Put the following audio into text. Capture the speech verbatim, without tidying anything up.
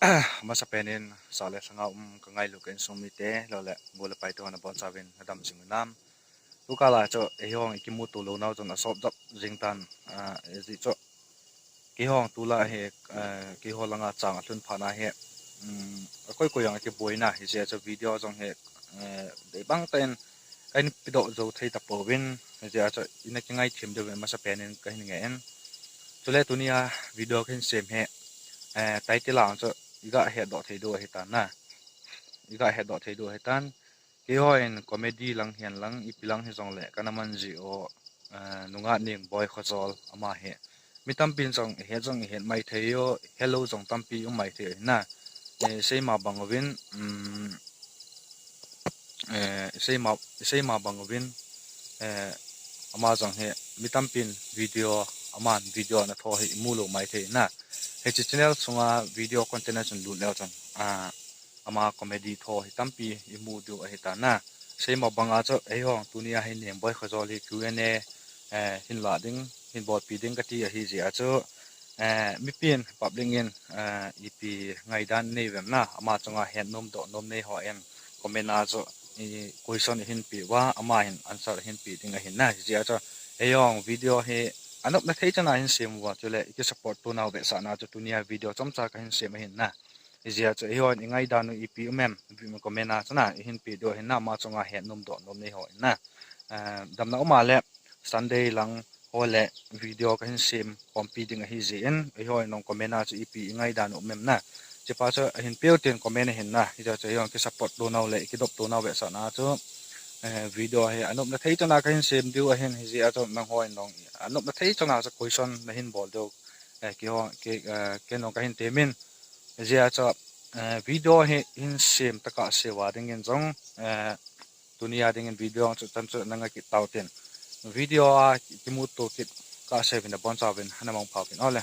Amasapen in, sah le lhanga um ka ngailu ka insung mite, lou le, bu le pai te ho nabonchauvin nadam jing unam. Tukal a chu, eihon ikimuto lou nau chun asop jap jing tan, ah, ijeh chu, keihon tulai hi, eh, keiho langa chang alhun phat na hi, um, akoi koi jong akiboina, hijeh a chu video jong hi, eh, dei bang tah in, kahin pedoh jou thei tapouvin, hijeh a chu, ina kingaithem diuvin amasapen in kahin ngen. Chule tunia video kahin sem hi, eh, title a chu, iga hetdoh thei diu ahitan na. Iga hetdoh thei diu ahitan. Keihon comedy lang hihen lang, ipi lang hijongle, kana man jiu, eh, nungah Nengboi Khojol ama hi. Mi tampin jong ihet jong ihet maithei u, helou jong tampi um maithei u ahi na. Eh, seima bang uvin, um, eh, seima, seima bang uvin, eh, ama jong hi mi tampin video, aman video ana tho hi imu lou maithei na. Hiche channel sunga video content a chun lut leu chun, ah, ama comedy tho hi tampi imu diu ahitan na. Seima banga chu eihon tunia hi Nengboi Khojol hi Q and A, eh, hin la ding, hin bolpi ding kati ahijeh a chu, eh, mipin public in, eh, ipi ngaidan nei uvem na, ama chunga hetnom dohnom nei hon comment a chu, i question ihin peh uva, ama hin answer ahin pe ding ahin na, hijeh a chu, eihon video hi anopna thei chan a hin sem uva, chule ikisupport to nau vetsahna chu tunia video chomcha kahin sem ahin na. Hijeh a chu eihon ingaidan u ipi um em, ipi um comment a chun ihin pe diu ahin na, ama chunga hetnom dohnom nei hon na. Eh, damna um a le Sunday lang ho le video kahin sem khompi ding ahijeh in, eihon nong comment a chu ipi ingaidan u um em na. Hichepa chu ahin peu tin comment ahin na, hijeh a chu eihon kisupport to nau le ikidop to nau vetsahna chu, eh, video hi anopna thei chan a kahin sem diu ahin, hijeh a chu nanghon nong anopna thei chan a chu question nahin bol diu, eh, keiho, kei, eh, kei nong kahin temin, hijeh a chu, eh, video hi hin sem tokah seuva dingin jong, eh, tunia dingin video chu chan chu nanga kit tau tin. Video a kimuto kit kah seuvin nabonchauvin ana mangpha uvin ole.